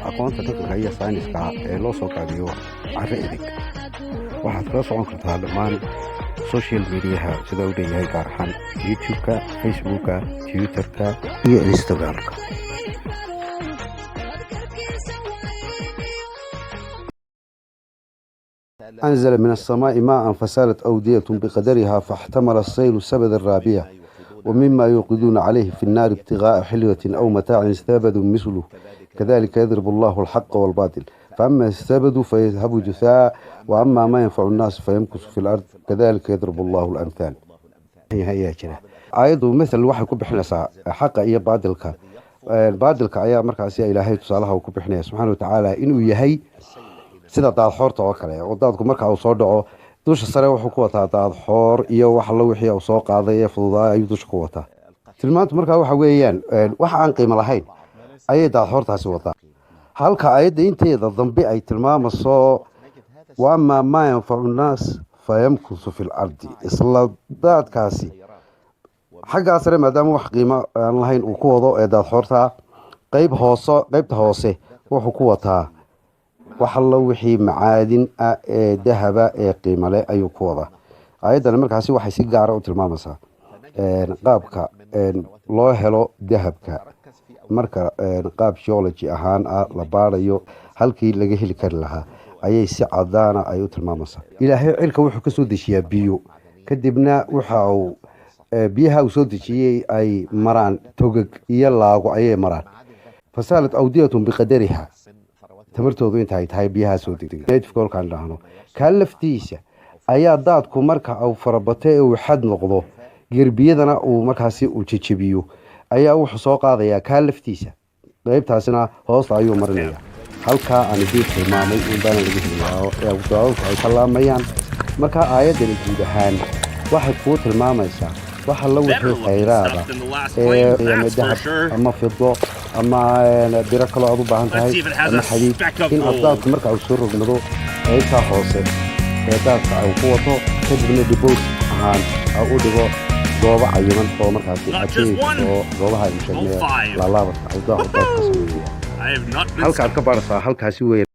Aqoonta dhaqanka iyo sayniska ee loo soo gaabiyo Carre Edeg. Waxaad kala socon kartaa dhammaan social mediaha sida uu leeyahay, gaar ahaan YouTube-ka, Facebooka, Twitterka iyo Instagramka. أنزل من السماء ماء فسالت أودية بقدرها فاحتمل السيل زبدا رابيا، ومما يوقدون عليه في النار ابتغاء حلية أو متاع زبد مثله، كذلك يضرب الله الحق والباطل، فأما الزبد فيذهب جفاء، وأما ما ينفع الناس فيمكث في الأرض، كذلك يضرب الله الأمثال. Ayaa jira aayaddu mathal waxay ku bixinaysaa xaqa iyo baadilka. Baadilka ayaa markaasi Ilaahay tusaalaha uu ku bixinaya subxaana watacaala inuu yahay sida daadxoorta oo kale, oo daadku marka uu soo dhaco dusha sare wuxuu ku wataa daadxoor iyo wax allo wixii uu soo qaaday ee fududaa ayuu dusha ku wataa. Tilmaantu markaa waxa weeyaan wax aan qiimo lahayn ayay daadxoortaasi wataa, halka ayadda inteeda dambe ay tilmaamayso وأما ما ينفع الناس فيمكث في الأرض. Isla daadkaasi xaggaa sare, maadaama wax qiimo aan lahayn uu ku wado ee daadxoorta, qeyb hoose, qeybta hoose wuxuu ku wataa wax allo wixii macaadin ah ee dahaba ee qiimo leh ayuu ku wadaa. Ayaddana markaasi waxay si gaara u tilmaamaysaa qaabka loo helo dahabka marka qaab geology ahaan ah la baarayo, halkii laga heli kari lahaa ayay si cadaana ay u tilmaamaysaa. Ilaahay cirka wuxuu ka soo dejiyaa biyo, kadibna waxa uu biyaha uu soo dejiyey ay maraan togag iyo laago ayay maraan. فسالت أودية بقدرها, tamartoodu inta ay tahay biyaha soo degdegay native kolkaan dhahno, kaa laftiisa ayaa daadku marka uu farabatay ee uu xad noqdo, gerbiyadana uu markaasi uu jejebiyo, ayaa wuxuu soo qaadayaa kaa laftiisa, qaybtaasina hoosta ayuu marinaya. Halkaa aan idiin tilmaamay in baana laga helayaa ee daadadku ay ka laamayaan. Marka aayaddani guud ahaan waxay kuu tilmaamaysaa waxa la wixii khayraada ee ama dahab ama fido ama biro kaloo aad u baahan tahay ama xadiid, in aad daadku marka uu soo rogmado qaybtaa hoose ee daadka uu ku wato, kadibna deposit ahaan u dhigo goobo cayiman oo markaasi oo goobaha aynu sheegnay laalaabadka uu daadka sameeya. Halka aad ka baaraysaa halkaasi weeye.